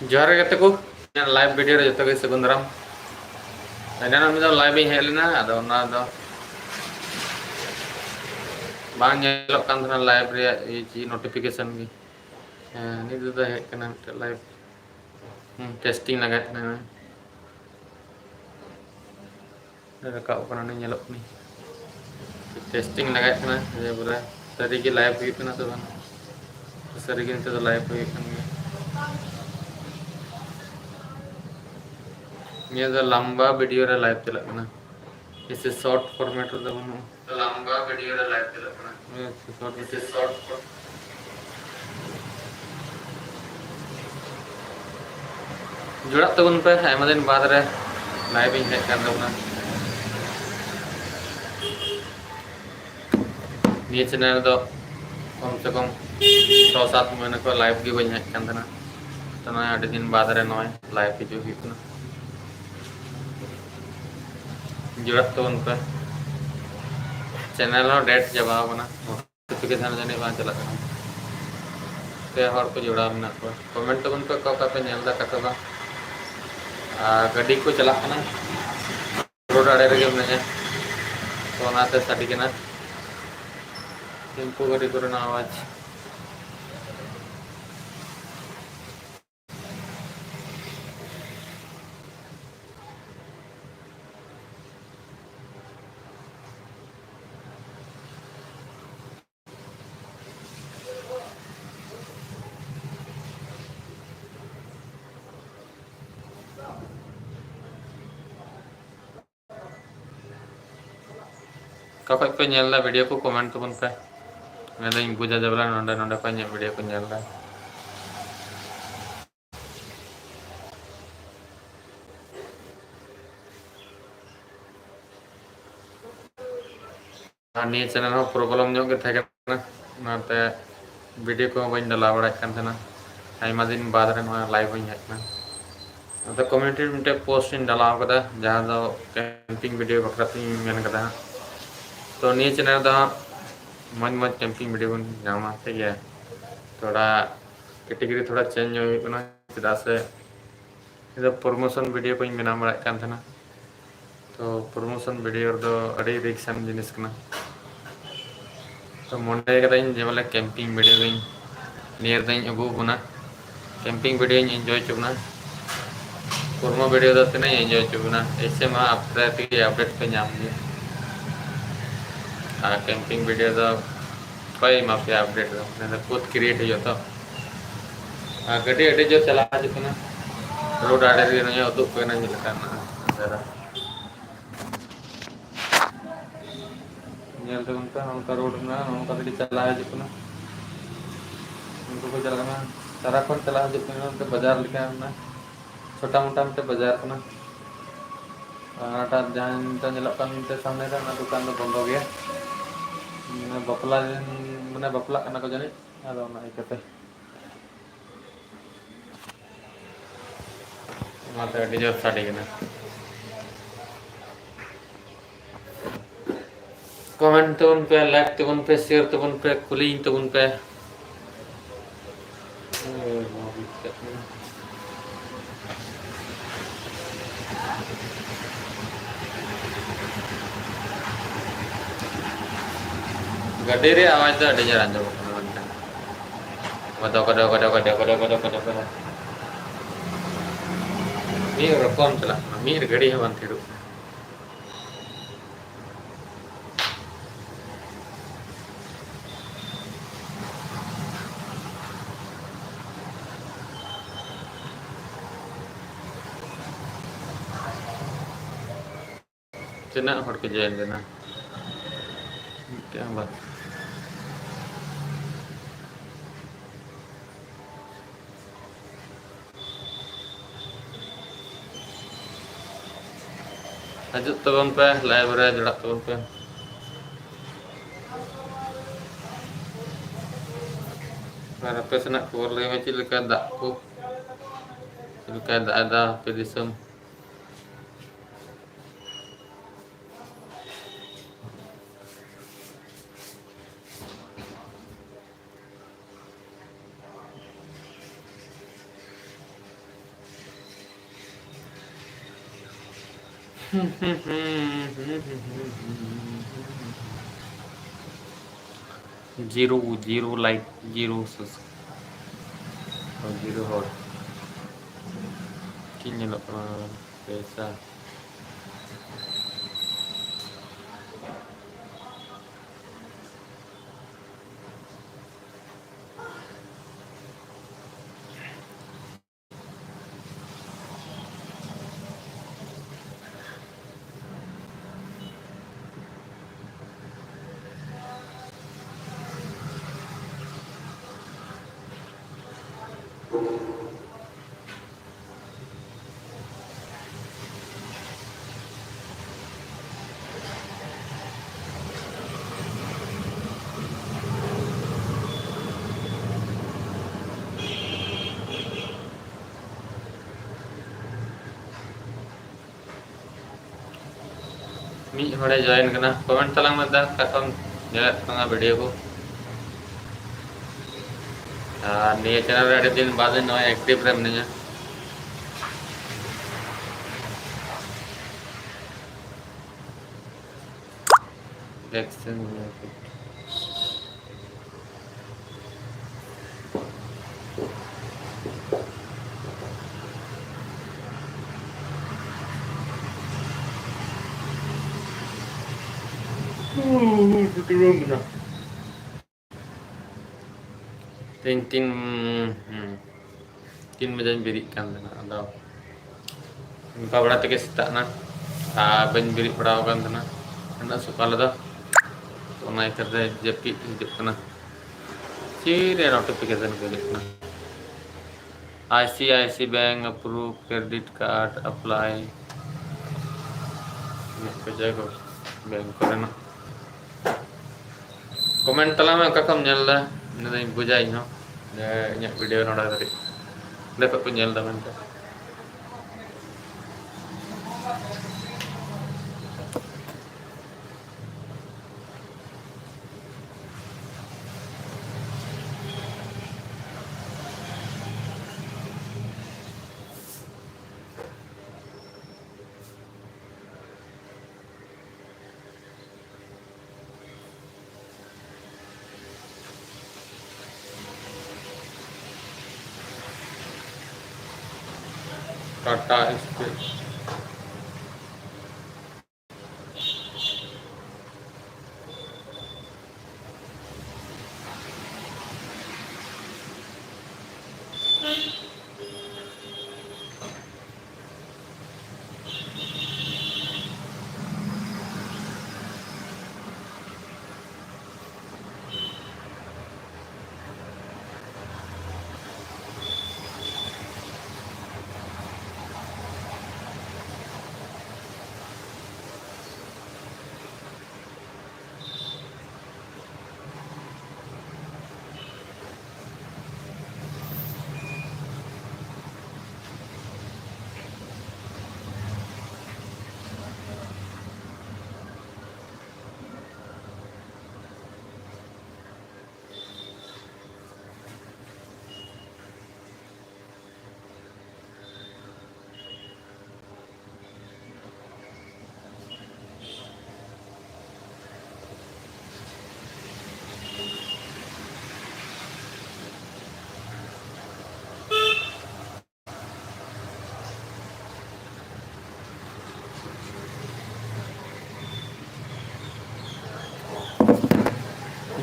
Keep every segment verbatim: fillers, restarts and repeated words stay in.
ᱡᱚᱦᱟᱨ ᱜᱮ ᱜᱟᱛᱮ ᱠᱚ, ᱤᱧᱟᱹᱜ live video ᱨᱮ ᱡᱚᱛᱚ ᱜᱮ ᱥᱟᱹᱜᱩᱱ ᱫᱟᱨᱟᱢ᱾ ᱮᱱᱟᱱ ᱢᱤᱫ ᱫᱷᱟᱣ live ᱤᱧ ᱦᱮᱡ ᱞᱮᱱᱟ, ᱟᱫᱚ ᱚᱱᱟ ᱫᱚ ᱵᱟᱝ ᱧᱮᱞᱚᱜ ᱠᱟᱱ ᱛᱟᱦᱮᱱᱟ live ᱨᱮᱭᱟᱜ ᱤᱭᱟᱹ ᱪᱮᱫ notification ᱜᱮ᱾ ᱦᱮᱸ, ᱱᱤᱛ ᱫᱚ ᱦᱮᱡ ᱠᱟᱱᱟ ᱢᱤᱫᱴᱮᱱ live᱾ ᱦᱩᱸ, testing ᱞᱟᱜᱟᱭᱮᱫ ᱛᱟᱦᱮᱱᱟ᱾ ᱨᱟᱠᱟᱵ ᱠᱟᱱᱟ, ᱱᱤᱭᱟᱹ ᱧᱮᱞᱚᱜ ᱠᱟᱱᱟ᱾ Testing ᱞᱟᱜᱟᱭᱮᱫ ᱠᱟᱱᱟ ᱡᱮ ᱵᱚᱞᱮ ᱥᱟᱹᱨᱤᱜᱮ live ᱦᱩᱭᱩᱜ ᱠᱟᱱᱟ ᱥᱮ ᱵᱟᱝ᱾ ᱥᱟᱹᱨᱤᱜᱮ ᱱᱤᱛᱚᱜ ᱫᱚ live ᱦᱩᱭᱩᱜ ᱠᱟᱱ ᱜᱮᱭᱟ᱾ ᱱᱤᱭᱟᱹ ᱫᱚ ᱞᱟᱢᱵᱟ video ᱨᱮ live ᱪᱟᱞᱟᱜ ᱠᱟᱱᱟ, ᱡᱮᱭᱥᱮ short format ᱨᱮᱫᱚ ᱵᱟᱹᱱᱩᱜᱼᱟ᱾ ᱞᱟᱢᱵᱟ video ᱨᱮ live ᱪᱟᱞᱟᱜ ᱠᱟᱱᱟ᱾ ᱦᱮᱸ, short video᱾ ᱡᱚᱲᱟᱜ ᱛᱟᱵᱚᱱ ᱯᱮ, ᱟᱭᱢᱟ ᱫᱤᱱ ᱵᱟᱫᱽ ᱨᱮ live ᱤᱧ ᱦᱮᱡ ᱠᱟᱱ ᱛᱟᱵᱚᱱᱟ᱾ ᱱᱤᱭᱟᱹ channel ᱨᱮᱫᱚ ᱠᱚᱢ ᱥᱮ ᱠᱚᱢ ᱪᱷᱚ ᱥᱟᱛ ᱢᱟᱹᱦᱱᱟᱹ ᱠᱷᱚᱱ live ᱜᱮ ᱵᱟᱹᱧ ᱦᱮᱡ ᱠᱟᱱ ᱛᱟᱦᱮᱱᱟ᱾ ᱛᱚ ᱱᱚᱜᱼᱚᱭ ᱟᱹᱰᱤ ᱫᱤᱱ ᱵᱟᱫᱽ ᱨᱮ ᱱᱚᱜᱼᱚᱭ live ᱦᱤᱡᱩᱜ ᱦᱩᱭᱩᱜ ᱠᱟᱱᱟ᱾ ᱡᱚᱲᱟᱜ ᱛᱟᱵᱚᱱ ᱯᱮ᱾ Channel ᱦᱚᱸ dead ᱪᱟᱵᱟᱣ ᱠᱟᱱᱟ, notification ᱡᱟᱹᱱᱤᱡ ᱵᱟᱝ ᱪᱟᱞᱟᱜ ᱠᱟᱱᱟ᱾ ᱯᱮ ᱦᱚᱲ ᱠᱚ ᱡᱚᱲᱟᱣ ᱢᱮᱱᱟᱜ ᱠᱚᱣᱟ᱾ Comment ᱛᱟᱵᱚᱱ ᱯᱮ ᱚᱠᱟ ᱚᱠᱟ ᱯᱮ ᱧᱮᱞ ᱮᱫᱟ, ᱚᱠᱟ ᱠᱚ ᱵᱟᱝ᱾ ᱟᱨ ᱜᱟᱹᱰᱤ ᱠᱚ ᱪᱟᱞᱟᱜ ᱠᱟᱱᱟ, road ᱟᱲᱮ ᱨᱮᱜᱮ ᱢᱮᱱᱟᱧᱟ, ᱛᱚ ᱚᱱᱟᱛᱮ ᱥᱟᱰᱮ ᱠᱟᱱᱟ tempo ᱜᱟᱹᱰᱤ ᱠᱚᱨᱮᱱᱟᱜ ᱟᱣᱟᱡᱽ᱾ ᱚᱠᱟ ᱠᱷᱚᱡ ᱯᱮ ᱧᱮᱞ ᱮᱫᱟ video ᱠᱚ, comment ᱛᱟᱵᱚᱱ ᱯᱮ᱾ ᱢᱮᱱᱫᱟᱹᱧ ᱵᱩᱡᱟ ᱡᱮ ᱵᱚᱞᱮ ᱱᱚᱰᱮ, ᱱᱚᱰᱮ ᱠᱷᱚᱡ ᱤᱧᱟᱹᱜ video ᱠᱚ ᱧᱮᱞ ᱮᱫᱟ᱾ ᱟᱨ ᱱᱤᱭᱟᱹ channel ᱦᱚᱸ problem ᱧᱚᱜ ᱜᱮ ᱛᱟᱦᱮᱸ ᱠᱟᱱᱟ, ᱚᱱᱟᱛᱮ video ᱠᱚᱦᱚᱸ ᱵᱟᱹᱧ ᱰᱟᱞᱟᱣ ᱵᱟᱲᱟᱭᱮᱫ ᱠᱟᱱ ᱛᱟᱦᱮᱱᱟ᱾ ᱟᱭᱢᱟ ᱫᱤᱱ ᱵᱟᱫᱽ ᱨᱮ ᱱᱚᱣᱟ live ᱤᱧ ᱦᱮᱡ ᱮᱱᱟ᱾ ᱟᱫᱚ community ᱨᱮ ᱢᱤᱫᱴᱮᱡ post ᱤᱧ ᱰᱟᱞᱟᱣ ᱠᱟᱫᱟ, ᱡᱟᱦᱟᱸ ᱫᱚ camping video ᱵᱟᱠᱷᱨᱟ ᱛᱤᱧ ᱢᱮᱱ ᱠᱟᱫᱟ ᱦᱟᱸᱜ᱾ ᱛᱚ ᱱᱤᱭᱟᱹ channel ᱨᱮᱫᱚ ᱦᱟᱸᱜ ᱢᱚᱡᱽ ᱢᱚᱡᱽ camping video ᱵᱚᱱ ᱧᱟᱢᱟ, ᱴᱷᱤᱠ ᱜᱮᱭᱟ᱾ ᱛᱷᱚᱲᱟ category ᱛᱷᱚᱲᱟ change ᱧᱚᱜ ᱦᱩᱭᱩᱜ ᱠᱟᱱᱟ᱾ ᱪᱮᱫᱟᱜ ᱥᱮ ᱤᱧ ᱫᱚ promotion video ᱠᱚᱧ ᱵᱮᱱᱟᱣ ᱵᱟᱲᱟᱭᱮᱫ ᱠᱟᱱ ᱛᱟᱦᱮᱱᱟ᱾ ᱛᱚ promotion video ᱨᱮᱫᱚ ᱟᱹᱰᱤ risk ᱟᱱ ᱡᱤᱱᱤᱥ ᱠᱟᱱᱟ᱾ ᱛᱚ ᱢᱚᱱᱮ ᱠᱟᱫᱟᱹᱧ ᱡᱮ ᱵᱚᱞᱮ camping video ᱜᱤᱧ ᱱᱤᱭᱟᱹ ᱨᱮᱫᱚᱧ ᱟᱹᱜᱩ ᱵᱚᱱᱟ, camping videoᱧ enjoy ᱦᱚᱪᱚ ᱵᱚᱱᱟ᱾ promo video ᱫᱚ ᱛᱤᱱᱟᱹᱜ ᱤᱧ enjoy ᱦᱚᱪᱚ ᱵᱚᱱᱟ, ᱮᱭᱥᱮ ᱢᱟ ᱟᱯᱮ ᱛᱮᱜᱮ update ᱯᱮ ᱧᱟᱢ ᱜᱮᱭᱟ᱾ ᱟᱨ camping video ᱫᱚ ᱚᱠᱚᱭ ᱮᱢᱟ ᱯᱮᱭᱟ update ᱫᱚ, ᱢᱮᱱᱫᱚ ᱠᱷᱩᱫ create ᱦᱩᱭᱩᱜᱼᱟ ᱛᱚ᱾ ᱟᱨ ᱜᱟᱹᱰᱤ ᱟᱹᱰᱤ ᱡᱳᱨ ᱪᱟᱞᱟᱣ ᱦᱤᱡᱩᱜ ᱠᱟᱱᱟ, road ᱟᱲᱮ ᱨᱮᱜᱮ ᱱᱚᱜᱼᱚᱭ ᱩᱫᱩᱜ ᱯᱮ ᱠᱟᱱᱟ ᱪᱮᱫ ᱞᱮᱠᱟ ᱢᱮᱱᱟᱜᱼᱟ ᱡᱟᱭᱜᱟ᱾ ᱧᱮᱞ ᱛᱟᱵᱚᱱ ᱯᱮ, ᱱᱚᱝᱠᱟ road ᱢᱮᱱᱟᱜᱼᱟ, ᱱᱚᱝᱠᱟ ᱛᱮᱜᱮ ᱪᱟᱞᱟᱣ ᱦᱤᱡᱩᱜ ᱠᱟᱱᱟ᱾ ᱩᱱᱠᱩ ᱠᱚ ᱪᱟᱞᱟᱜ ᱠᱟᱱᱟ, ᱥᱟᱨᱟᱠᱷᱚᱱ ᱪᱟᱞᱟᱣ ᱦᱤᱡᱩᱜ ᱠᱟᱱᱟ, ᱱᱚᱛᱮ ᱵᱟᱡᱟᱨ ᱞᱮᱠᱟ ᱢᱮᱱᱟᱜᱼᱟ, ᱪᱷᱳᱴᱟ ᱢᱳᱴᱟ ᱢᱤᱫᱴᱮᱱ ᱵᱟᱡᱟᱨ ᱠᱟᱱᱟ᱾ ᱟᱨ ᱦᱟᱱᱟᱴᱟᱜ ᱡᱟᱦᱟᱸ ᱱᱤᱛᱚᱜ ᱧᱮᱞᱚᱜ ᱠᱟᱱ ᱱᱚᱛᱮ ᱥᱟᱢᱱᱮ ᱨᱮ, ᱚᱱᱟ ᱫᱚᱠᱟᱱ ᱫᱚ ᱵᱚᱱᱫᱚ ᱜᱮᱭᱟ᱾ ᱢᱟᱱᱮ ᱵᱟᱯᱞᱟ ᱫᱤᱱ, ᱢᱟᱱᱮ ᱵᱟᱯᱞᱟᱜ ᱠᱟᱱᱟ ᱠᱚ ᱡᱟᱹᱱᱤᱡ, ᱟᱫᱚ ᱚᱱᱟ ᱤᱭᱠᱟᱹᱛᱮ᱾ ᱚᱱᱟᱛᱮ ᱟᱹᱰᱤ ᱡᱳᱨ ᱥᱟᱰᱮ ᱠᱟᱱᱟ᱾ comment ᱛᱟᱵᱚᱱ ᱯᱮ, like ᱛᱟᱵᱚᱱ ᱯᱮ, share ᱛᱟᱵᱚᱱ ᱯᱮ, ᱠᱩᱞᱤᱧ ᱛᱟᱵᱚᱱ ᱯᱮ᱾ ᱜᱟᱹᱰᱤ ᱨᱮᱭᱟᱜ ᱟᱣᱟᱡᱽ ᱫᱚ ᱟᱹᱰᱤ ᱡᱳᱨ ᱟᱸᱡᱚᱢᱚᱜ ᱠᱟᱱᱟ ᱢᱮᱱᱠᱷᱟᱱ᱾ ᱠᱚᱫᱚ, ᱠᱚᱫᱚ, ᱠᱚᱫᱚ᱾ ᱢᱤᱫ ᱨᱚᱠᱚᱢ ᱪᱟᱞᱟᱜ ᱠᱟᱱᱟ, ᱢᱤᱫ ᱜᱷᱟᱹᱲᱤ ᱦᱚᱸ ᱵᱟᱝ ᱛᱷᱤᱨᱚᱜ ᱠᱟᱱᱟ᱾ ᱛᱤᱱᱟᱹᱜ ᱦᱚᱲ ᱠᱚ join ᱞᱮᱱᱟ? ᱢᱤᱫᱴᱮᱱ ᱦᱚᱸ ᱵᱟᱝ᱾ ᱦᱤᱡᱩᱜ ᱛᱟᱵᱚᱱ ᱯᱮ, live ᱨᱮ ᱡᱚᱲᱟᱜ ᱛᱟᱵᱚᱱ ᱯᱮ᱾ ᱟᱨ ᱟᱯᱮ ᱥᱮᱱᱟᱜ ᱠᱷᱚᱵᱚᱨ ᱞᱟᱹᱭ ᱢᱮ, ᱪᱮᱫ ᱞᱮᱠᱟ ᱫᱟᱜ ᱠᱚ? ᱪᱮᱫ ᱞᱮᱠᱟᱭ ᱫᱟᱜ ᱮᱫᱟ ᱟᱯᱮ ᱫᱤᱥᱚᱢ? Zero, zero like, zero subscribe, zero ᱦᱚᱲ᱾ ᱪᱮᱫ ᱧᱮᱞᱚᱜ ᱠᱟᱱᱟ? ᱯᱚᱭᱥᱟ᱾ ᱢᱤᱫ ᱦᱚᱲᱮ join ᱠᱟᱱᱟ, comment ᱛᱟᱞᱟᱝ ᱢᱮ ᱫᱟ, ᱚᱠᱟ ᱠᱷᱚᱱ ᱧᱮᱞᱮᱫ ᱛᱟᱞᱟᱝᱟ video ᱠᱚ᱾ ᱟᱨ ᱱᱤᱭᱟᱹ channel ᱨᱮ ᱟᱹᱰᱤ ᱫᱤᱱ ᱵᱟᱫᱽ ᱤᱧ ᱱᱚᱜᱼᱚᱭ active ᱨᱮ ᱢᱤᱱᱟᱹᱧᱟ᱾ Back ᱥᱮᱱ ᱧᱮᱞ ᱯᱮ᱾ ᱛᱮᱦᱮᱧ ᱛᱤᱱ, ᱦᱩᱸ, ᱛᱤᱱ ᱵᱟᱡᱮᱧ ᱵᱮᱨᱮᱫ ᱠᱟᱱ ᱛᱟᱦᱮᱱᱟ, ᱟᱫᱚ ᱚᱱᱠᱟ ᱵᱟᱲᱟ ᱛᱮᱜᱮ ᱥᱮᱛᱟᱜ ᱮᱱᱟ ᱟᱨ ᱵᱟᱹᱧ ᱵᱮᱨᱮᱫ ᱵᱟᱲᱟ ᱟᱠᱟᱱ ᱛᱟᱦᱮᱱᱟ ᱩᱱᱟᱹᱜ ᱥᱚᱠᱟᱞ ᱨᱮᱫᱚ᱾ ᱚᱱᱟ ᱤᱠᱷᱟᱹᱛᱮ ᱡᱟᱹᱯᱤᱫ ᱦᱤᱡᱩᱜ ᱠᱟᱱᱟ᱾ ᱪᱮᱫ ᱨᱮ notification ᱠᱚ ᱦᱤᱡᱩᱜ ᱠᱟᱱᱟ? I C I C Bank approve credit card apply᱾ ᱤᱧᱟᱹᱜ ᱯᱚᱭᱥᱟ ᱠᱚ bank ᱠᱚᱨᱮᱱᱟᱜ᱾ Comment ᱛᱟᱞᱟᱝ ᱢᱮ ᱚᱠᱟ ᱠᱷᱚᱱᱮᱢ ᱧᱮᱞ ᱮᱫᱟ, ᱤᱱᱟᱹ ᱫᱚᱧ ᱵᱩᱡᱟ ᱤᱧ ᱦᱚᱸ ᱡᱮ ᱤᱧᱟᱹᱜ video ᱱᱚᱰᱮ ᱫᱷᱟᱹᱨᱤᱡ ᱚᱸᱰᱮ ᱠᱷᱚᱱ ᱠᱚ ᱧᱮᱞ ᱮᱫᱟ ᱢᱮᱱᱛᱮ᱾ ᱴᱟᱴᱟ ᱥᱴᱤᱞ᱾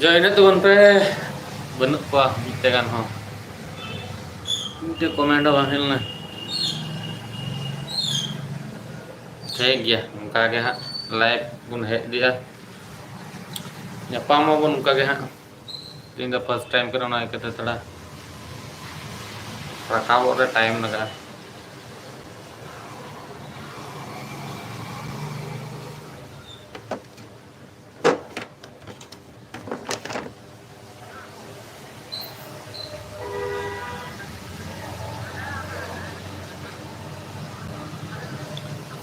ᱡᱚᱭᱮᱱ ᱛᱟᱵᱚᱱ ᱯᱮ, ᱵᱟᱹᱱᱩᱜ ᱠᱚᱣᱟ ᱢᱤᱫᱴᱮᱱ ᱜᱟᱱ ᱦᱚᱸ, ᱢᱤᱫᱴᱮᱱ ᱠᱚᱢᱮᱱᱴ ᱦᱚᱸ ᱵᱟᱝ ᱦᱮᱡ ᱞᱮᱱᱟ᱾ ᱴᱷᱤᱠ ᱜᱮᱭᱟ, ᱚᱱᱠᱟ ᱜᱮ ᱦᱟᱸᱜ ᱞᱟᱭᱤᱵᱷ ᱵᱚᱱ ᱦᱮᱡ ᱤᱫᱤᱜᱼᱟ, ᱧᱟᱯᱟᱢ ᱟᱵᱚᱱ ᱚᱱᱠᱟ ᱜᱮ ᱦᱟᱸᱜ᱾ ᱛᱮᱦᱮᱧ ᱫᱚ ᱯᱷᱟᱥᱴ ᱴᱟᱭᱤᱢ ᱠᱟᱱᱟ, ᱚᱱᱟ ᱤᱭᱠᱟᱹᱛᱮ ᱛᱷᱚᱲᱟ ᱨᱟᱠᱟᱵᱚᱜ ᱨᱮ ᱴᱟᱭᱤᱢ ᱞᱟᱜᱟᱜᱼᱟ᱾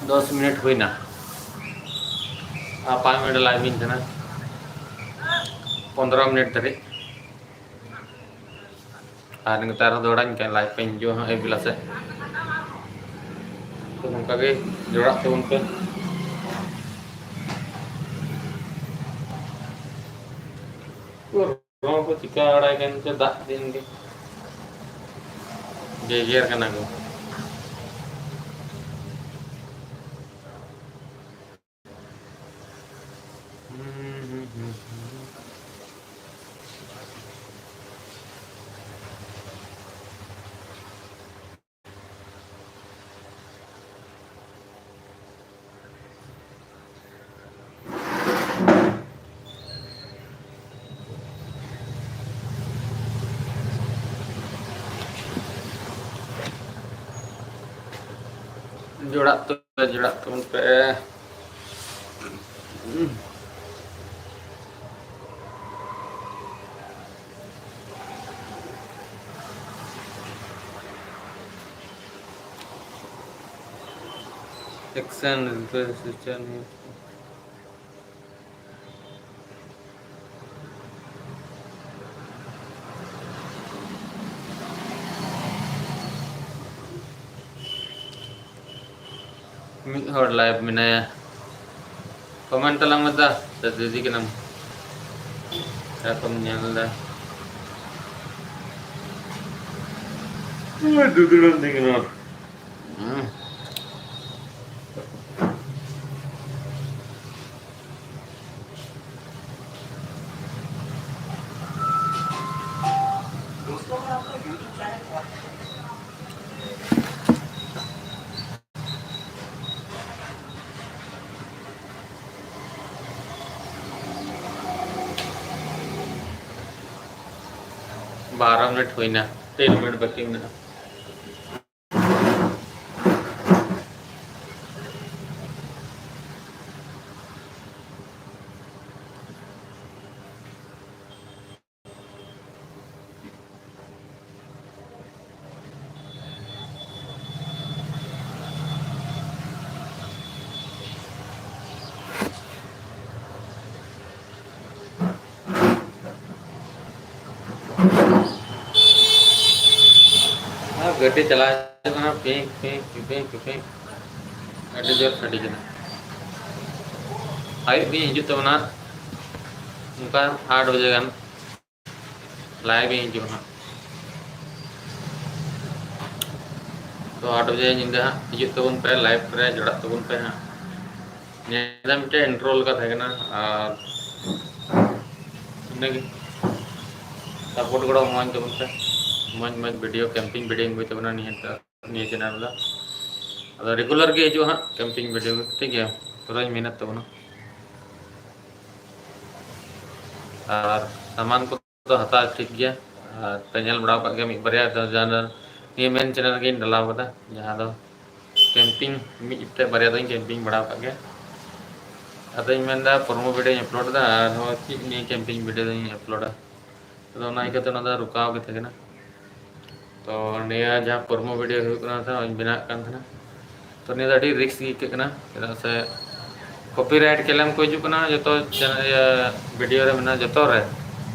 ᱫᱚᱥ ᱢᱤᱱᱤᱴ ᱦᱩᱭᱱᱟ ᱟᱨ ᱯᱟᱸᱪ ᱢᱤᱱᱤᱴ ᱞᱟᱭᱤᱵᱷ ᱤᱧ ᱛᱟᱦᱮᱱᱟ, ᱯᱚᱱᱫᱽᱨᱚ ᱢᱤᱱᱤᱴ ᱫᱷᱟᱹᱨᱤᱡ᱾ ᱟᱨ ᱱᱮᱛᱟᱨ ᱦᱚᱸ ᱫᱚᱦᱲᱟᱧ ᱠᱟᱱ ᱞᱟᱭᱤᱵᱷ ᱯᱮ ᱦᱤᱡᱩᱜᱼᱟ ᱦᱟᱸᱜ ᱟᱹᱭᱩᱵ ᱵᱮᱞᱟ ᱥᱮᱫ᱾ ᱛᱚ ᱱᱚᱝᱠᱟ ᱜᱮ ᱡᱚᱲᱟᱜ ᱛᱟᱵᱚᱱ ᱯᱮ᱾ ᱨᱚᱝ ᱠᱚ ᱪᱤᱠᱟ ᱵᱟᱲᱟᱭ ᱠᱟᱱ ᱪᱚ ᱫᱟᱜ ᱫᱤᱱ ᱜᱮ᱾ ᱜᱮᱜᱮᱨ ᱠᱟᱱᱟ ᱠᱚ᱾ ᱡᱚᱲᱟᱜ ᱛᱟᱵᱚᱱ ᱯᱮ, ᱡᱚᱲᱟᱜ ᱛᱟᱵᱚᱱ ᱯᱮ᱾ Action, ᱢᱤᱫ ᱦᱚᱲ live ᱢᱮᱱᱟᱭᱟ, comment ᱛᱟᱞᱟᱝ ᱢᱮ ᱫᱟ, ᱥᱮ ᱫᱤᱫᱤ ᱠᱟᱱᱟᱢ? ᱪᱮᱫ ᱠᱚᱢ ᱧᱮᱞ ᱫᱟ? ᱳᱭ ᱫᱩᱫᱩᱲᱩᱢ ᱫᱤ ᱠᱟᱱᱟ᱾ ᱦᱩᱸ᱾ ᱵᱟᱨᱚ ᱢᱤᱱᱤᱴ ᱦᱩᱭᱱᱟ, ᱛᱤᱱ ᱢᱤᱱᱤᱴ ᱵᱟᱹᱠᱤ ᱢᱮᱱᱟᱜᱼᱟ᱾ ᱟᱨ ᱜᱟᱹᱰᱤ ᱪᱟᱞᱟᱣ ᱦᱤᱡᱩᱜ ᱠᱟᱱᱟ, ᱯᱤᱸᱠ, ᱯᱤᱸᱠ, ᱯᱤᱸᱠ, ᱯᱤᱸᱠ᱾ ᱟᱹᱰᱤ ᱡᱳᱨ ᱥᱟᱰᱮ ᱠᱟᱱᱟ᱾ ᱟᱹᱭᱩᱵ ᱜᱮ ᱦᱤᱡᱩᱜ ᱛᱟᱵᱚᱱᱟ, ᱚᱱᱠᱟ ᱟᱴ ᱵᱟᱡᱮ ᱜᱟᱱ᱾ Live ᱤᱧ ᱦᱤᱡᱩᱜᱼᱟ ᱦᱟᱸᱜ᱾ ᱛᱚ, ᱟᱴ ᱵᱟᱡᱮ ᱧᱤᱫᱟᱹ ᱦᱟᱸᱜ ᱦᱤᱡᱩᱜ ᱛᱟᱵᱚᱱ ᱯᱮ, live ᱨᱮ ᱡᱚᱲᱟᱜ ᱛᱟᱵᱚᱱ ᱯᱮ ᱦᱟᱸᱜ᱾ ᱱᱤᱭᱟᱹ ᱫᱚ ᱢᱤᱫᱴᱮᱱ intro ᱞᱮᱠᱟ ᱛᱟᱦᱮᱸ ᱠᱟᱱᱟ, ᱟᱨ ᱤᱱᱟᱹᱜᱮ᱾ Support ᱜᱚᱲᱚ ᱮᱢᱟᱹᱧ ᱛᱟᱵᱚᱱ ᱯᱮ᱾ ᱢᱚᱡᱽ ᱢᱚᱡᱽ video, camping video ᱟᱹᱜᱩᱭ ᱛᱟᱵᱚᱱᱟ ᱱᱤᱭᱟᱹ ᱴᱟᱜ, ᱱᱤᱭᱟᱹ channel ᱨᱮ᱾ ᱟᱫᱚ regular ᱜᱮ ᱦᱤᱡᱩᱜᱼᱟ ᱦᱟᱸᱜ camping video, ᱴᱷᱤᱠ ᱜᱮᱭᱟ? ᱯᱩᱨᱟᱹᱧ ᱢᱮᱦᱱᱚᱛ ᱛᱟᱵᱚᱱᱟ᱾ ᱟᱨ ᱥᱟᱢᱟᱱ ᱠᱚ ᱫᱚ ᱦᱟᱛᱟᱣ ᱴᱷᱤᱠ ᱜᱮᱭᱟ᱾ ᱟᱨ ᱯᱮ ᱧᱮᱞ ᱵᱟᱲᱟ ᱟᱠᱟᱫ ᱜᱮᱭᱟ ᱢᱤᱫ ᱵᱟᱨᱭᱟ ᱫᱚ, ᱡᱟᱦᱟᱸ ᱫᱚ ᱱᱤᱭᱟᱹ main channel ᱨᱮᱜᱮᱧ ᱰᱟᱞᱟᱣ ᱠᱟᱫᱟ, ᱡᱟᱦᱟᱸ ᱫᱚ ᱠᱮᱢᱯᱤᱝ ᱢᱤᱫ ᱛᱮ ᱵᱟᱨᱭᱟ ᱫᱚᱧ ᱠᱮᱢᱯᱤᱝ ᱵᱟᱲᱟ ᱟᱠᱟᱫ ᱜᱮᱭᱟ᱾ ᱟᱫᱚᱧ ᱢᱮᱱᱫᱟ ᱯᱨᱚᱢᱳ ᱵᱷᱤᱰᱤᱭᱳᱧ ᱟᱯᱞᱳᱰ ᱮᱫᱟ, ᱟᱨᱦᱚᱸ ᱪᱮᱫ ᱱᱤᱭᱟᱹ ᱠᱮᱢᱯᱤᱝ ᱵᱷᱤᱰᱤᱭᱳ ᱫᱚᱧ ᱟᱯᱞᱳᱰᱟ᱾ ᱟᱫᱚ ᱚᱱᱟ ᱤᱭᱠᱟᱹᱛᱮ ᱚᱱᱟ ᱫᱚ ᱨᱩᱠᱟᱣ ᱜᱮ ᱛᱟᱦᱮᱸ ᱠᱟᱱᱟ᱾ ᱛᱚ ᱱᱤᱭᱟᱹ ᱡᱟᱦᱟᱸ ᱯᱨᱚᱢᱳ ᱵᱷᱤᱰᱤᱭᱳ ᱦᱩᱭᱩᱜ ᱠᱟᱱᱟ ᱥᱮ, ᱚᱱᱟᱧ ᱵᱮᱱᱟᱣᱮᱫ ᱠᱟᱱ ᱛᱟᱦᱮᱱᱟ᱾ ᱛᱚ ᱱᱤᱭᱟᱹ ᱫᱚ ᱟᱹᱰᱤ ᱨᱤᱥᱠ ᱜᱮ ᱟᱹᱭᱠᱟᱹᱜ ᱠᱟᱱᱟ, ᱪᱮᱫᱟᱜ ᱥᱮ ᱠᱚᱯᱤᱨᱟᱭᱤᱴ ᱠᱞᱮᱢ ᱠᱚ ᱦᱤᱡᱩᱜ ᱠᱟᱱᱟ ᱡᱚᱛᱚ ᱪᱮᱱᱮᱞ, ᱤᱭᱟᱹ, ᱵᱷᱤᱰᱤᱭᱳ ᱨᱮ ᱢᱮᱱᱟᱜᱼᱟ, ᱡᱚᱛᱚ ᱨᱮ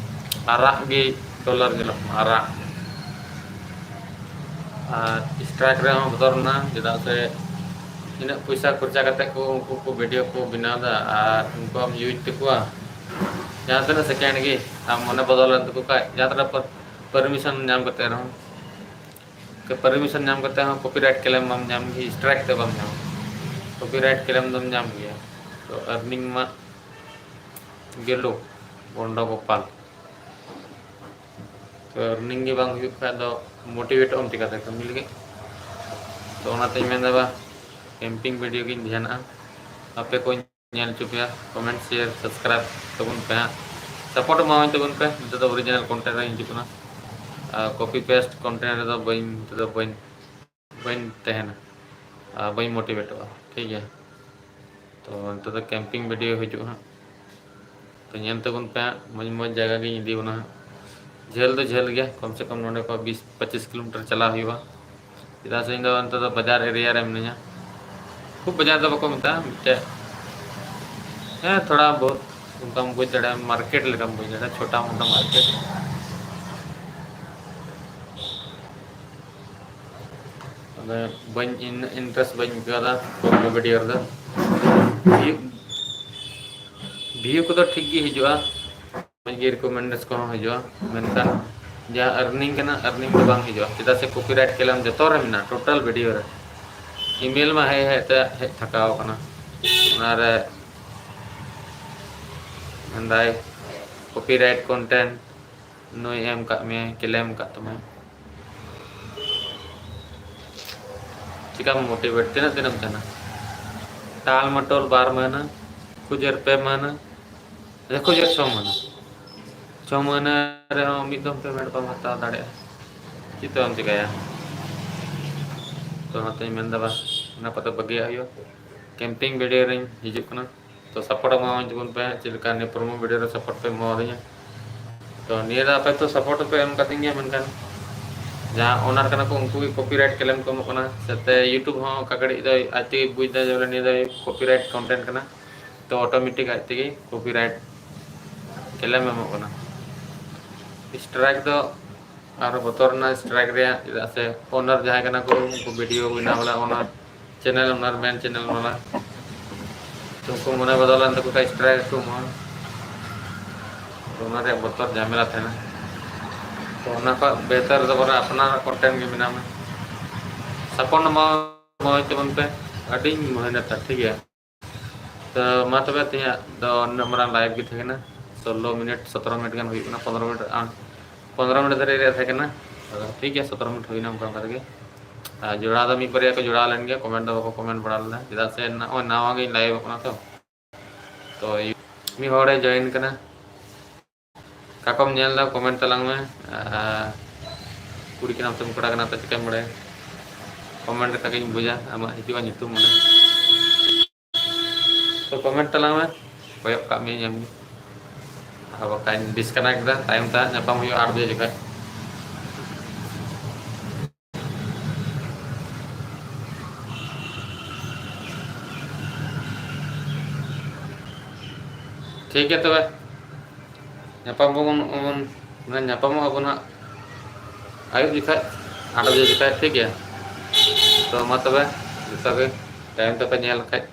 ᱟᱨᱟᱜ ᱜᱮ ᱰᱚᱞᱟᱨ ᱧᱮᱞᱚᱜ ᱠᱟᱱᱟ, ᱟᱨᱟᱜ᱾ ᱟᱨ ᱥᱴᱨᱟᱭᱤᱠ ᱨᱮᱦᱚᱸ ᱵᱚᱛᱚᱨ ᱢᱮᱱᱟᱜᱼᱟ, ᱪᱮᱫᱟᱜ ᱥᱮ ᱤᱱᱟᱹᱜ ᱯᱚᱭᱥᱟ ᱠᱷᱚᱨᱪᱟ ᱠᱟᱛᱮ ᱠᱚ ᱩᱱᱠᱩ ᱠᱚ ᱵᱷᱤᱰᱤᱭᱳ ᱠᱚ ᱵᱮᱱᱟᱣ ᱮᱫᱟ ᱟᱨ ᱩᱱᱠᱩᱣᱟᱜ ᱮᱢ ᱤᱭᱩᱡᱽ ᱛᱟᱠᱚᱣᱟ, ᱡᱟᱦᱟᱸ ᱛᱤᱱᱟᱹᱜ ᱥᱮᱠᱮᱱᱰ ᱜᱮ ᱟᱢ ᱢᱚᱱᱮ ᱵᱚᱫᱚᱞ ᱞᱮᱱ ᱛᱟᱠᱚ ᱠᱷᱟᱡ, ᱡᱟᱦᱟᱸ ᱛᱤᱱᱟᱹᱜ ᱯᱟᱨᱢᱤᱥᱚᱱ ᱧᱟᱢ ᱠᱟᱛᱮ ᱨᱮᱦᱚᱸ, ᱯᱟᱨᱢᱤᱥᱚᱱ ᱧᱟᱢ ᱠᱟᱛᱮ ᱦᱚᱸ ᱠᱚᱯᱤᱨᱟᱭᱤᱴ ᱠᱞᱮᱢ ᱵᱟᱢ ᱧᱟᱢ ᱜᱮ, ᱥᱴᱨᱟᱭᱤᱠ ᱛᱮ ᱵᱟᱢ ᱧᱟᱢ, ᱠᱚᱯᱤᱨᱟᱭᱤᱴ ᱠᱞᱮᱢ ᱫᱚᱢ ᱧᱟᱢ ᱜᱮᱭᱟ᱾ ᱛᱚ ᱟᱨᱱᱤᱝ ᱢᱟ ᱜᱮᱞᱳ ᱜᱚᱱᱰᱚ ᱜᱳᱯᱟᱞ᱾ ᱛᱚ ᱟᱨᱱᱤᱝ ᱜᱮ ᱵᱟᱝ ᱦᱩᱭᱩᱜ ᱠᱷᱟᱡ ᱫᱚ ᱢᱳᱴᱤᱵᱷᱮᱴᱚᱜ ᱟᱢ ᱪᱤᱠᱟᱹᱛᱮ ᱠᱟᱹᱢᱤ ᱞᱟᱹᱜᱤᱫ? ᱛᱚ ᱚᱱᱟᱛᱮᱧ ᱢᱮᱱᱫᱟ ᱵᱟ, ᱠᱮᱢᱯᱤᱝ ᱵᱷᱤᱰᱤᱭᱳ ᱜᱤᱧ ᱫᱷᱮᱭᱟᱱᱟᱜᱼᱟ᱾ ᱟᱯᱮ ᱠᱚᱧ ᱧᱮᱞ ᱦᱚᱪᱚ ᱯᱮᱭᱟ, ᱠᱚᱢᱮᱱᱴ, ᱥᱮᱭᱟᱨ, ᱥᱟᱵᱥᱠᱨᱟᱭᱤᱵ ᱛᱟᱵᱚᱱ ᱯᱮ ᱦᱟᱸᱜ, ᱥᱟᱯᱳᱨᱴ ᱮᱢᱟᱣᱟᱹᱧ ᱛᱟᱵᱚᱱ ᱯᱮ᱾ ᱱᱤᱛᱚᱜ ᱫᱚ ᱚᱨᱤᱡᱤᱱᱟᱞ ᱠᱚᱱᱴᱮᱱᱴ ᱨᱮ ᱦᱤᱡᱩᱜ ᱠᱟᱱᱟ᱾ ᱟᱨ ᱠᱚᱯᱤ ᱯᱮᱥᱴ ᱠᱚᱱᱴᱮᱱᱴ ᱨᱮᱫᱚ ᱵᱟᱹᱧ, ᱱᱤᱛᱚᱜ ᱫᱚ ᱵᱟᱹᱧ, ᱵᱟᱹᱧ ᱛᱟᱦᱮᱱᱟ ᱟᱨ ᱵᱟᱹᱧ ᱢᱳᱴᱤᱵᱷᱮᱴᱚᱜᱼᱟ, ᱴᱷᱤᱠ ᱜᱮᱭᱟ᱾ ᱛᱚ ᱱᱤᱛᱚᱜ ᱫᱚ ᱠᱮᱢᱯᱤᱝ ᱵᱷᱤᱰᱤᱭᱳ ᱦᱤᱡᱩᱜᱼᱟ ᱦᱟᱸᱜ, ᱛᱚ ᱧᱮᱞ ᱛᱟᱵᱚᱱ ᱯᱮ ᱦᱟᱸᱜ, ᱢᱚᱡᱽ ᱢᱚᱡᱽ ᱡᱟᱭᱜᱟ ᱜᱤᱧ ᱤᱫᱤ ᱵᱚᱱᱟ ᱦᱟᱸᱜ᱾ ᱡᱷᱟᱹᱞ ᱫᱚ ᱡᱷᱟᱹᱞ ᱜᱮᱭᱟ, ᱠᱚᱢ ᱥᱮ ᱠᱚᱢ ᱱᱚᱸᱰᱮ ᱠᱷᱚᱱ ᱵᱤᱥ ᱯᱚᱸᱪᱤᱥ ᱠᱤᱞᱳᱢᱤᱴᱟᱨ ᱪᱟᱞᱟᱣ ᱦᱩᱭᱩᱜᱼᱟ, ᱪᱮᱫᱟᱜ ᱥᱮ ᱤᱧ ᱫᱚ ᱱᱤᱛᱚᱜ ᱫᱚ ᱵᱟᱡᱟᱨ ᱮᱨᱤᱭᱟ ᱨᱮ ᱢᱤᱱᱟᱹᱧᱟ᱾ ᱠᱷᱩᱵ ᱵᱟᱡᱟᱨ ᱫᱚ ᱵᱟᱠᱚ ᱢᱮᱛᱟᱜᱼᱟ, ᱢᱤᱫᱴᱮᱡ, ᱦᱮᱸ, ᱛᱷᱚᱲᱟ ᱵᱚᱦᱩᱛ ᱚᱱᱠᱟᱢ ᱵᱩᱡᱽ ᱫᱟᱲᱮᱭᱟᱜᱼᱟ, ᱢᱟᱨᱠᱮᱴ ᱞᱮᱠᱟᱢ ᱵᱩᱡᱽ ᱫᱟᱲᱮᱭᱟᱜᱼᱟ, ᱪᱷᱳᱴᱟ ᱢᱳᱴᱟ ᱢᱟᱨᱠᱮᱴ᱾ ᱟᱫᱚ ᱵᱟᱹᱧ, ᱤᱱᱴᱟᱨᱮᱥᱴ ᱵᱟᱹᱧ ᱟᱹᱭᱠᱟᱹᱣ ᱮᱫᱟ ᱯᱨᱚᱢᱳ ᱵᱷᱤᱰᱤᱭᱳ ᱨᱮᱫᱚ᱾ ᱵᱷᱤᱭᱩ, ᱵᱷᱤᱭᱩ ᱠᱚᱫᱚ ᱴᱷᱤᱠ ᱜᱮ ᱦᱤᱡᱩᱜᱼᱟ, ᱢᱚᱡᱽ ᱜᱮ ᱨᱤᱠᱚᱢᱮᱱᱰᱮᱥ ᱠᱚᱦᱚᱸ ᱦᱤᱡᱩᱜᱼᱟ, ᱢᱮᱱᱠᱷᱟᱱ ᱡᱟᱦᱟᱸ ᱟᱨᱱᱤᱝ ᱠᱟᱱᱟ, ᱟᱨᱱᱤᱝ ᱫᱚ ᱵᱟᱝ ᱦᱤᱡᱩᱜᱼᱟ, ᱪᱮᱫᱟᱜ ᱥᱮ ᱠᱚᱯᱤᱨᱟᱭᱤᱴ ᱠᱞᱮᱢ ᱡᱚᱛᱚ ᱨᱮ ᱢᱮᱱᱟᱜᱼᱟ, ᱴᱳᱴᱟᱞ ᱵᱷᱤᱰᱤᱭᱳ ᱨᱮ᱾ ᱤᱢᱮᱞ ᱢᱟ ᱦᱮᱡ ᱦᱮᱡ ᱛᱮ ᱦᱮᱡ ᱛᱷᱟᱠᱟᱣ ᱟᱠᱟᱱᱟ, ᱚᱱᱟᱨᱮ ᱢᱮᱱᱫᱟᱭ ᱠᱚᱯᱤᱨᱟᱭᱤᱴ ᱠᱚᱱᱴᱮᱱᱴ ᱱᱩᱭ ᱮᱢ ᱠᱟᱜ ᱢᱮᱭᱟᱭ, ᱠᱞᱮᱢ ᱠᱟᱜ ᱛᱟᱢᱟᱭ᱾ ᱪᱤᱠᱟᱢ ᱢᱳᱴᱤᱵᱷᱮᱴ, ᱛᱤᱱᱟᱹᱜ ᱫᱤᱱᱮᱢ ᱛᱟᱦᱮᱱᱟ? ᱴᱟᱞ ᱢᱟᱴᱚᱞ ᱵᱟᱨ ᱢᱟᱹᱦᱱᱟᱹ, ᱠᱷᱩᱡᱟᱹᱨ ᱯᱮ ᱢᱟᱹᱦᱱᱟᱹ, ᱟᱪᱪᱷᱟ, ᱠᱷᱩᱡᱟᱹᱨ ᱪᱷᱚ ᱢᱟᱹᱦᱱᱟᱹ᱾ ᱪᱷᱚ ᱢᱟᱹᱦᱱᱟᱹ ᱨᱮᱦᱚᱸ ᱢᱤᱫ ᱫᱚᱢ ᱯᱮᱢᱮᱱᱴ ᱵᱟᱢ ᱦᱟᱛᱟᱣ ᱫᱟᱲᱮᱭᱟᱜᱼᱟ, ᱪᱮᱫ ᱛᱮᱢ ᱪᱤᱠᱟᱹᱭᱟ? ᱛᱚ ᱚᱱᱟᱛᱮᱧ ᱢᱮᱱᱫᱟ ᱵᱟᱥ, ᱚᱱᱟ ᱠᱚᱫᱚ ᱵᱟᱹᱜᱤᱭᱟᱜ ᱦᱩᱭᱩᱜᱼᱟ᱾ ᱠᱮᱢᱯᱤᱝ ᱵᱷᱤᱰᱤᱭᱳ ᱨᱤᱧ ᱦᱤᱡᱩᱜ ᱠᱟᱱᱟ, ᱛᱚ ᱥᱟᱯᱳᱨᱴ ᱮᱢᱟᱣᱟᱹᱧ ᱛᱟᱵᱚᱱ ᱯᱮ᱾ ᱪᱮᱫ ᱞᱮᱠᱟ ᱱᱤᱭᱟᱹ ᱯᱨᱳᱢᱳ ᱵᱷᱤᱰᱤᱭᱳ ᱨᱮ ᱥᱟᱯᱳᱨᱴ ᱯᱮ ᱮᱢᱟᱣᱟᱫᱤᱧᱟ, ᱛᱚ ᱱᱤᱭᱟᱹ ᱫᱷᱟᱣ ᱟᱯᱮ ᱛᱚ ᱥᱟᱯᱳᱨᱴ ᱯᱮ ᱮᱢ ᱠᱟᱹᱫᱤᱧ ᱜᱮᱭᱟ, ᱢᱮᱱᱠᱷᱟᱱ ᱡᱟᱦᱟᱸ ᱳᱱᱟᱨ ᱠᱟᱱᱟ ᱠᱚ, ᱩᱱᱠᱩ ᱜᱮ ᱠᱚᱯᱤᱨᱟᱭᱤᱴ ᱠᱞᱮᱢ ᱠᱚ ᱮᱢᱚᱜ ᱠᱟᱱᱟ᱾ ᱥᱟᱛᱮ ᱭᱩᱴᱩᱵᱽ ᱦᱚᱸ ᱚᱠᱟ ᱜᱷᱟᱹᱲᱤᱡ ᱫᱚ ᱟᱡ ᱛᱮᱜᱮ ᱵᱩᱡᱽ ᱫᱟ ᱡᱮ ᱵᱚᱞᱮ ᱱᱤᱭᱟᱹ ᱫᱚ ᱠᱚᱯᱤᱨᱟᱭᱤᱴ ᱠᱚᱱᱴᱮᱱᱴ ᱠᱟᱱᱟ, ᱛᱚ ᱚᱴᱳᱢᱮᱴᱤᱠ ᱟᱡ ᱛᱮᱜᱮ ᱠᱚᱯᱤᱨᱟᱭᱤᱴ ᱠᱞᱮᱢ ᱮᱢᱚᱜ ᱠᱟᱱᱟ᱾ ᱥᱴᱨᱟᱭᱤᱠ ᱫᱚ ᱟᱨ ᱵᱚᱛᱚᱨ ᱨᱮᱱᱟᱜ ᱥᱴᱨᱟᱭᱤᱠ ᱨᱮᱭᱟᱜ, ᱪᱮᱫᱟᱜ ᱥᱮ ᱳᱱᱟᱨ ᱡᱟᱦᱟᱸᱭ ᱠᱟᱱᱟ ᱠᱚ, ᱩᱱᱠᱩ ᱵᱷᱤᱰᱤᱭᱳ ᱵᱮᱱᱟᱣ ᱵᱟᱞᱟ ᱳᱱᱟᱨ, ᱪᱮᱱᱮᱞ ᱳᱱᱟᱨ, ᱢᱮᱱ ᱪᱮᱱᱮᱞ ᱵᱟᱞᱟ, ᱛᱚ ᱩᱱᱠᱩ ᱢᱚᱱᱮ ᱵᱚᱫᱚᱞ ᱞᱮᱱ ᱛᱟᱠᱚ ᱠᱷᱟᱡ ᱥᱴᱨᱟᱭᱤᱠ ᱠᱚ ᱮᱢᱚᱜᱼᱟ᱾ ᱛᱚ ᱚᱱᱟ ᱨᱮᱭᱟᱜ ᱵᱚᱛᱚᱨ ᱡᱷᱟᱢᱮᱞᱟ ᱛᱟᱦᱮᱱᱟ᱾ ᱛᱚ ᱚᱱᱟ ᱠᱷᱚᱱ ᱵᱮᱦᱛᱟᱨ ᱫᱚ ᱵᱚᱞᱮ ᱟᱯᱱᱟᱨᱟᱜ ᱠᱚᱱᱴᱮᱱᱴ ᱜᱮ ᱵᱮᱱᱟᱣ ᱢᱮ, ᱥᱟᱯᱳᱨᱴ ᱮᱢᱟ ᱢᱚᱡᱽ ᱛᱟᱵᱚᱱ ᱯᱮ᱾ ᱟᱹᱰᱤᱧ ᱢᱮᱦᱱᱚᱛᱟ, ᱴᱷᱤᱠ ᱜᱮᱭᱟ᱾ ᱛᱚ ᱢᱟ ᱛᱚᱵᱮ ᱛᱮᱦᱮᱧᱟᱜ ᱫᱚ ᱱᱩᱱᱟᱹᱜ ᱢᱟᱨᱟᱝ ᱞᱟᱭᱤᱵᱷ ᱜᱮ ᱛᱟᱦᱮᱸ ᱠᱟᱱᱟ᱾ ᱥᱳᱞᱞᱳ ᱢᱤᱱᱤᱴ, ᱥᱚᱛᱨᱚ ᱢᱤᱱᱤᱴ ᱜᱟᱱ ᱦᱩᱭᱩᱜ ᱠᱟᱱᱟ, ᱯᱚᱱᱨᱚ ᱢᱤᱱᱤᱴ, ᱟᱨ ᱯᱚᱱᱨᱚ ᱢᱤᱱᱤᱴ ᱫᱷᱟᱹᱨᱤᱡ ᱨᱮᱭᱟᱜ ᱛᱟᱦᱮᱸ ᱠᱟᱱᱟ᱾ ᱟᱫᱚ ᱴᱷᱤᱠ ᱜᱮᱭᱟ, ᱥᱚᱛᱨᱚ ᱢᱤᱱᱤᱴ ᱦᱩᱭᱱᱟ ᱚᱱᱠᱟ ᱚᱱᱠᱟ ᱛᱮᱜᱮ᱾ ᱟᱨ ᱡᱚᱲᱟᱣ ᱫᱚ ᱢᱤᱫ ᱵᱟᱨᱭᱟ ᱠᱚ ᱡᱚᱲᱟᱣ ᱞᱮᱱ ᱜᱮᱭᱟ, ᱠᱚᱢᱮᱱᱴ ᱫᱚ ᱵᱟᱠᱚ ᱠᱚᱢᱮᱱᱴ ᱵᱟᱲᱟ ᱞᱮᱫᱟ, ᱪᱮᱫᱟᱜ ᱥᱮ ᱱᱚᱜᱼᱚᱭ ᱱᱟᱣᱟ ᱜᱤᱧ ᱞᱟᱭᱤᱵᱷ ᱠᱟᱱᱟ ᱛᱚ᱾ ᱛᱚ ᱢᱤᱫ ᱦᱚᱲᱮ ᱡᱚᱭᱮᱱ ᱠᱟᱱᱟ, ᱚᱠᱟ ᱠᱚᱢ ᱧᱮᱞ ᱮᱫᱟ ᱠᱚᱢᱮᱱᱴ ᱛᱟᱞᱟᱝ ᱢᱮ᱾ ᱟᱨ ᱠᱩᱲᱤ ᱠᱟᱱᱟᱢ ᱥᱮ ᱠᱚᱲᱟ ᱠᱟᱱᱟᱢ ᱛᱚ ᱪᱤᱠᱟᱹᱢ ᱵᱟᱲᱟᱭᱟ? ᱠᱚᱢᱮᱱᱴ ᱞᱮᱠᱷᱟᱱ ᱜᱤᱧ ᱵᱩᱡᱟ ᱟᱢᱟᱜ ᱦᱤᱡᱩᱜᱼᱟ ᱧᱩᱛᱩᱢ ᱚᱸᱰᱮ᱾ ᱛᱚ ᱠᱚᱢᱮᱱᱴ ᱛᱟᱞᱟᱝ ᱢᱮ, ᱠᱚᱭᱚᱜ ᱠᱟᱜ ᱢᱤᱭᱟᱹᱧ ᱮᱢᱱᱤ᱾ ᱟᱨ ᱵᱟᱠᱷᱟᱱ ᱰᱤᱥᱠᱟᱱᱮᱠᱴ ᱮᱫᱟ, ᱛᱟᱭᱚᱢ ᱛᱮ ᱦᱟᱸᱜ ᱧᱟᱯᱟᱢ ᱦᱩᱭᱩᱜᱼᱟ ᱟᱴ ᱵᱟᱡᱮ ᱡᱚᱠᱷᱚᱱ᱾ ᱴᱷᱤᱠ ᱜᱮᱭᱟ ᱛᱚᱵᱮ, ᱧᱟᱯᱟᱢ ᱵᱚᱱ, ᱵᱚᱱ, ᱢᱟᱱᱮ ᱧᱟᱯᱟᱢᱚᱜ ᱟᱵᱚᱱ ᱦᱟᱸᱜ ᱟᱹᱭᱩᱵ ᱡᱚᱠᱷᱟᱡ, ᱟᱴ ᱵᱟᱡᱮ ᱡᱚᱠᱷᱟᱡ, ᱴᱷᱤᱠ ᱜᱮᱭᱟ᱾ ᱛᱚ ᱢᱟ ᱛᱚᱵᱮ, ᱡᱚᱛᱚ ᱜᱮ ᱴᱟᱭᱤᱢ ᱛᱟᱯᱮ ᱧᱮᱞ ᱠᱷᱟᱡ,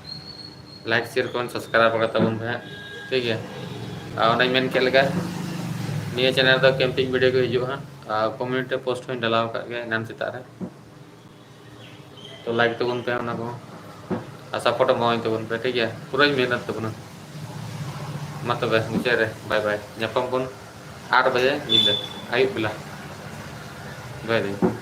ᱞᱟᱭᱤᱠ, ᱥᱮᱭᱟᱨ, ᱠᱚᱢᱮᱱᱴ, ᱥᱟᱵᱥᱠᱨᱟᱭᱤᱵ ᱠᱟᱜ ᱛᱟᱵᱚᱱ ᱯᱮ ᱦᱟᱸᱜ, ᱴᱷᱤᱠ ᱜᱮᱭᱟ᱾ ᱟᱨ ᱚᱱᱮᱧ ᱢᱮᱱ ᱠᱮᱫ ᱞᱮᱠᱟ, ᱱᱤᱭᱟᱹ ᱪᱮᱱᱮᱞ ᱨᱮᱫᱚ ᱠᱮᱢᱯᱤᱝ ᱵᱷᱤᱰᱤᱭᱳ ᱜᱮ ᱦᱤᱡᱩᱜᱼᱟ ᱦᱟᱸᱜ, ᱟᱨ ᱠᱚᱢᱤᱭᱩᱱᱤᱴᱤ ᱯᱳᱥᱴ ᱦᱚᱸᱧ ᱰᱟᱞᱟᱣ ᱟᱠᱟᱫ ᱜᱮᱭᱟ ᱮᱱᱟᱱ ᱥᱮᱛᱟᱜ ᱨᱮ᱾ ᱛᱚ ᱞᱟᱭᱤᱠ ᱛᱟᱵᱚᱱ ᱯᱮ ᱚᱱᱟ ᱠᱚ, ᱟᱨ ᱥᱟᱯᱳᱨᱴ ᱮᱢᱟᱣᱟᱹᱧ ᱛᱟᱵᱚᱱ ᱯᱮ, ᱴᱷᱤᱠ ᱜᱮᱭᱟ? ᱯᱩᱨᱟᱹᱧ ᱢᱮᱦᱱᱚᱛ ᱛᱟᱵᱚᱱᱟ᱾ ᱢᱟ ᱛᱚᱵᱮ ᱢᱩᱪᱟᱹᱫ ᱨᱮ ᱵᱟᱭ ᱵᱟᱭ, ᱧᱟᱯᱟᱢ ᱵᱚᱱ ᱟᱴ ᱵᱟᱡᱮ ᱧᱤᱫᱟᱹ, ᱟᱹᱭᱩᱵ ᱵᱮᱞᱟ᱾ ᱫᱚᱦᱚᱭ ᱫᱟᱹᱧ᱾